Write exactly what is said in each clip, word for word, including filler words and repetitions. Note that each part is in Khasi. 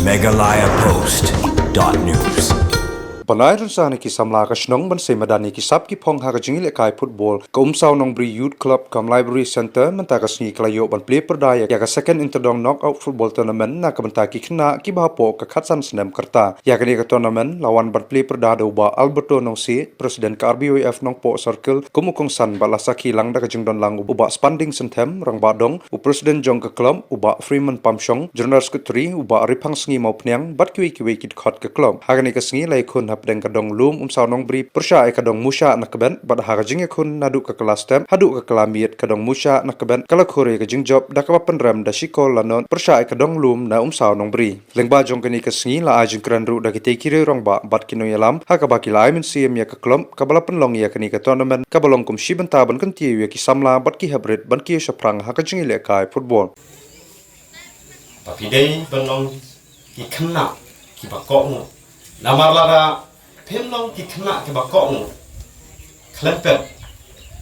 Meghalaya Post dot news. Ban ai rynsan ïa ki samla ka shnong ban sei madan ïa ki sap ki phong ha ka jingïalehkai football, ka Umsaw Nongbri Youth Club cum Library Centre mynta ka sngi ka la ïoh ban plie pyrda ïa ka Second Inter Dong Knockout Football Tournament na ka bynta ki khynnah kiba hapoh ka khatsan snem ka rta. Ïa kane ka tournament la wan ban plie pyrda da u Bah Alberto Nongsiej, President ka R B Y F Nongpoh Circle, kum u kongsan, bad la sakhi lang da ka jingdon lang u Bah Spanding Synthem, Rangbah Dong, u President jong ka club, u Bah Freeman Pamshong, General Secretary, u Bah Riphang Sngi Mawphniang, bad kiwei kiwei ki dkhot ka club. Ha kane ka sngi la ïakhun hapdeng ka dong lum Umsaw Nongbri pyrshah ïa ka dong Mushah Nakbet, bad ha ka jingïakhun naduh ka kylla step haduh ka kylla miet, ka dong Mushah Nakbet ka la khur ïa ka jingjop da kaba pynrem da shi kol la nod pyrshah ïa ka dong lum na Umsaw Nongbri. Lyngba jong kane ka sngi la ai jingkren ruh da kitei ki riew rangbah bad ki nongïalam, ha kaba ki la ai mynsiem ïa ka club kaba la pynlong ïa kane ka tournament, kaba long kum shi bynta ban kyntiew ïa ki samla bad ki heprit ban kiew shaphrang ha ka jingïalehkai football. Ba phi dei ban long ki khynnah kiba kohnguh. Namar lada phim long ki khynnah kiba kohnguh, khlem pep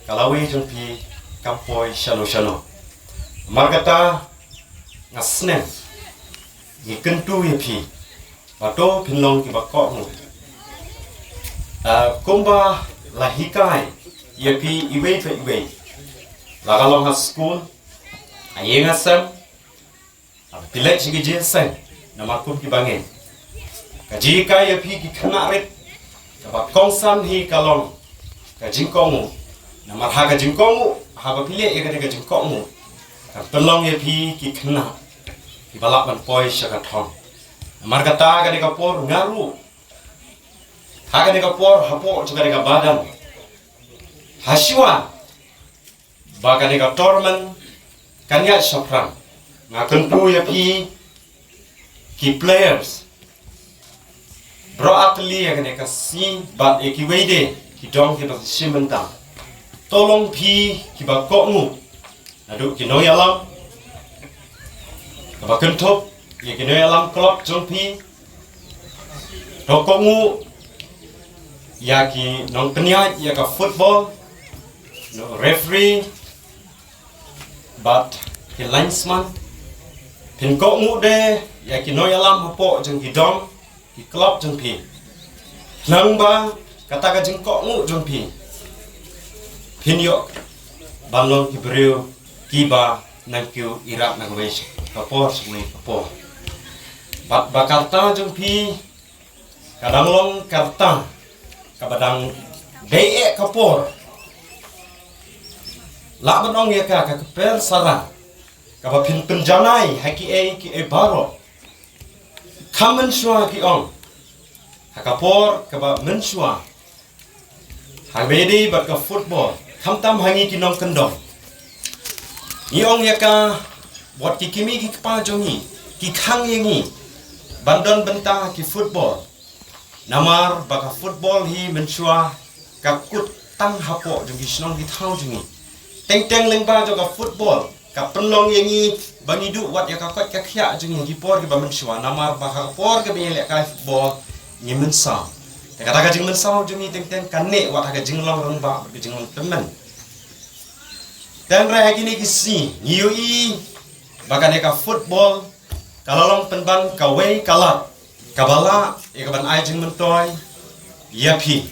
ka lawei jong phi kam poi shano shano. Namar kata nga sneng, ngi kyntu ïa phi ba to phin long kiba kohnguh. Ah, kumba la hikai ïa phi iwei pa iwei, la ka long ha skul, ha ïing ha sem, haba phi leit sha ki jingïaseng, namar kum kiba ngeit, ka jinghikai ïa phi ki khynnah rit, kaba kongsan hi ka long ka jingkohnguh. Namar ha ka jingkohnguh, haba phi leh ïa kane ka jingkohnguh, kan pynlong ïa phi ki khynnah kiba lah ban poi sha ka thong. Namar kata kane ka por nga ruh, ha kane ka por hapoh jong kane ka madan, ha shuwa ba kane ka tournament kan ïaid shaphrang, nga kyntu ïa phi ki players, baroh ar tylli ïa kane ka sngi bad ïa kiwei de ki dong kiba shim bynta, to long phi kiba kohnguh naduh ki nongïalam, kaba kynthup ïa ki nongïalam club jong phi, to kohnguh ïa ki nongpynïaid ïa ka football, nong referee bad ki linesman. Phin kohnguh de ïa ki nongïalam hapoh jong ki dong, ki club jong phi. Khnang ba kata ka jingkohnguh jong phi, phin ïoh ban long ki briew kiba nang kiew ïarap na kawei ka por sha kawei ka por. Bad ba ka rta jong phi ka dang long ka rta kaba dang dei eh ka por, lah ban ong ïa ka, ka kper sara, kaba phin pynjanai ha kiei kiei baroh. Kham mynshuwa ki ong, ha ka por kaba mynshuwa, ha kaba ïadei bad ka football, khamtam ha ngi ki nongkyndong, ngi ong ïa ka, wat ki kmie ki kpa jong ngi ki khang ïa ngi ban don bynta ha ki football. Namar ba ka football hi mynshuwa ka kut tang hapoh jong ki shnong ki thaw jong ngi. Teng teng lyngba jong ka football ka pynlong ïa ngi ba ngi duh wat ïa ka koit ka khiah jong ngi ha ki por kiba mynshuwa, namar ba ha ka por kaba ngi lehkai football ngi mynsaw. Te kata ka jingmynsaw jong ngi teng teng ka neh wat ha ka jinglong rangbah bad ka jinglong tymmen. Te hynrei ha kine ki sngi ngi ïohi ba kane ka football ka la long pynban kawei ka lad kaba lah ïa ka ban ai jingmyntoi ïa phi.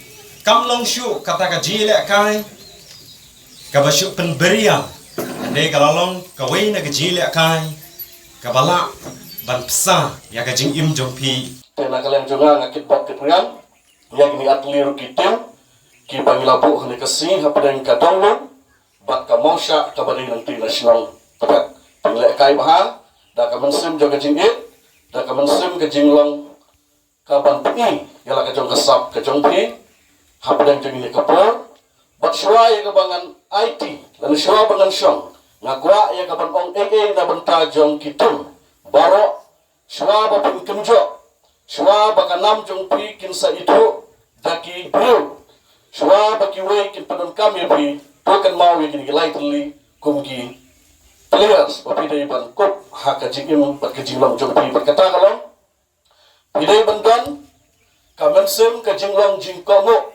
Kam long shuh kata ka jingïalehkai kaba shu pynbria, hynrei ka la long kawei na ka jingïalehkai kaba lah ban bsa ïa ka jingim jong phi. Te na ka liang jong nga, nga kit bok kit riang ïa kine ar tylli ruh ki team kiba ngi la buh ha kane ka sngi hapdeng ka Donglum bad ka Mawshah kaba dei nangta na shnong Tbet. Phin lehkai bha da ka mynsiem jong ka jingïeit, da ka mynsiem ka jinglong ka ban pyni ïa la ka jong ka sap ka jong phi hapdeng jong kane ka por. Bad shuwa ïa kaba ngan aiti lane shuwa ba ngan shong, nga kwah ïa ka ban ong ei ei na bynta jong ki team baroh. Shuwa ba phin kynjoh, shuwa ba ka nam jong phi kin sa ithuh da ki briew, shuwa ba kiwei kin pyndonkam ïa phi, to kynmaw ïa kine ki lai tylli kum ki players ba phi dei ban kup ha ka jingim bad ka jinglong jong phi. Bad kata ka long, phi dei ban don ka mynsiem ka jinglong jingkohnguh.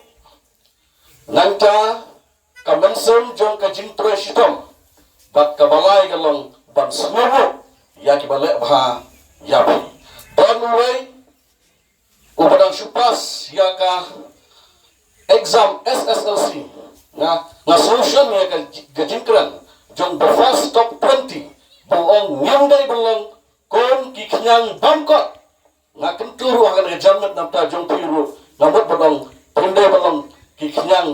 Nangta ka mynsiem jong ka jingtrei shitom bad kaba lai ka long ban sngewbha ïa kiba leh bha ïa phi. Don uwei uba dang shu pass ïa ka exam S S L C. Nga, nga sngewsih ïa ka, ka jingkren jong the first top twenty ba ong ngim dei ban long kum ki khñiang bymkot. Nga kyntu ruh ha kane ka janmiet namar jong phi ruh, nga mut ban ong phim dei ban long ki khñiang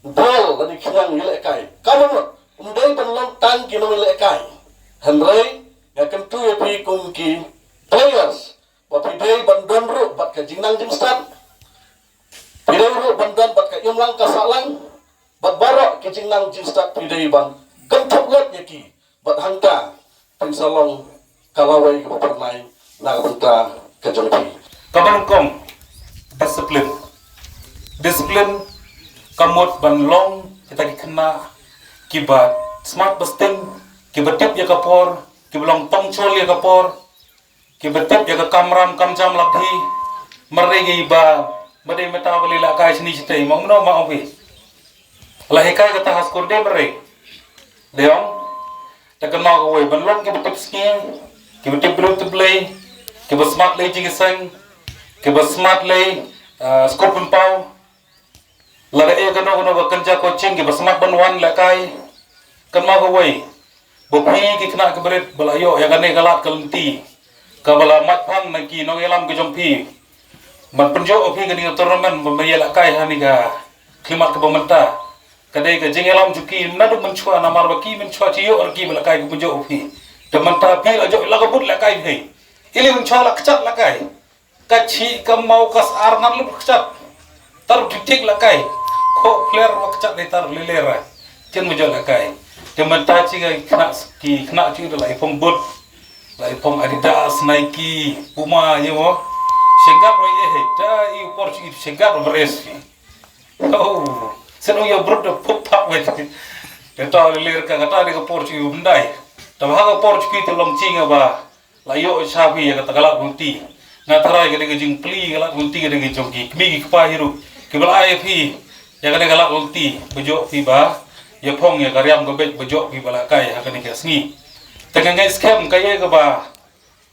bol lane khñiang ïalehkai. Ka mut ym dei ban long tang ki nongïalehkai. Hynrei nga kyntu ïa phi kum ki players ba phi dei ban don ruh bad ka jingnang jingstad. Phi dei ruh ban don bad ka imlang ka sahlang bad baroh ki jingnang jingstad phi dei ban kynthup lut ïa ki. Bad hangta phin sa long ka lawei kaba phyrnai na ka bynta ka jong phi. Kaba nyngkong, discipline. Discipline ka mut ban long kita ki khynnah kiba smart ba sting, kiba tip ïa ka por, kiba long punctual ïa ka por, kiba tip ïa ka kamram kamjam la phi. Marei ki ba, ba dei mynta ba lei la kai shini shitei, ma ong no ma ong phi. La hikai kata ha skul dei marei. Dei ong. Te kynmaw kawei ban long kiba tip sngi, kiba tip briew tip Blei, kiba smat lei jingïaseng, kiba smat lei, ah, skul pynpaw. Lada eh kano kano ka kynja coaching kiba smat ban wan lehkai. Kynmaw kawei, ba phi ki khynnah ki barit ba la ïoh ïa kane ka lad ka lynti kaba la mait phang na ki nongïalam ka jong phi ban pynjop ïa phi kane ka tournament ba me ïalehkai ha kane ka khlieh mat kaba mynta. Ka dei ka jingïalam jong ki naduh mynshuwa namar ba ki mynshuwa ki ïoh ar ki ba lehkai ka pynjop ïa phi. Te mynta phi la jop la ka bud lehkai phi. Ili mynshuwa la kjat lehkai. Ka chih ka maw ka sar ngan lum kjat. Tar u tik tik lehkai. Khoh player wa kjat dei tar lelera. Chen mo jot lehkai. Te mynta chi ka khynnah ki khynnah chi da la i phong boot. La i phong Adidas, Nike, Puma, ye mo. Senggat wa ye he. Da i por chi senggat wa beres. Oh. Sen u ya brut da pup pap wet. Kata leler ka kata de ka por chi u mendai. Ta ha ka por chi te long chi nga ba. La ïoh sha phi ïa kata ka lad ka lynti. Nga tharai ka dei ka jingplie ka lad ka lynti ka dei ka jong ki kmie ki kpa hi ruh kiba la ai ïa phi ïa kane ka lad ka lynti ba jop phi ba ïa phong ïa ka riam ka beit ba jop phi ba lehkai ha kane ka sngi. Te ka ngai skhem ka ïa kaba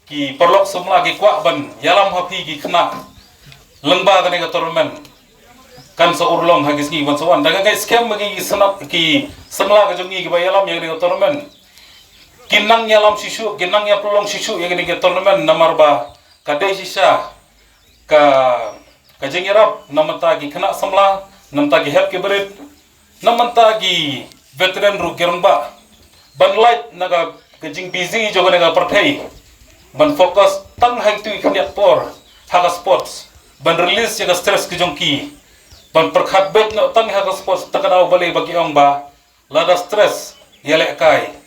ki paralok samla ki kwah ban ïalam ha phi ki khynnah lyngba kane ka tournament. Kan sa urlong ha ki sngi ban sa wan. Te ka ngai skhem ba ki khynnah ki samla ka jong ngi kiba ïalam ïa kane ka tournament. Ki nang ïalam shisha, ki nang ïa pynlong shisha ïa kane ka tournament namar ba ka dei shisha ka, ka jingïarap na bynta ki khynnah samla, na bynta ki hep ki barit, na bynta ki veteran ruh ki rangbah. Ban lait na ka, ka jingbusy jong kane ka pyrthei. Ban focus tang ha kito ki khyndiat por ha ka sports. Ban release ïa ka stress ka jong ki. Ban pyrkhat beit noh tang ha ka sports, ta ka daw balei ba ki ong ba lada stress ïalehkai.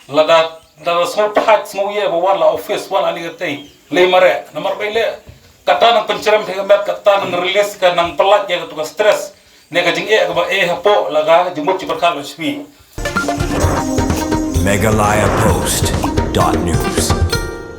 Lada, lada sngewthuh sngewthuh ba wan la office wan ani katei. Lei mareh, namar ba lei. Kata nang pynchrem phi ka met, kata nang release ka nang pynlait ïa katu ka stress. Ne ka jingeh kaba eh hapoh la ka jingmut jingpyrkhat la shmi. Meghalaya Post dot news.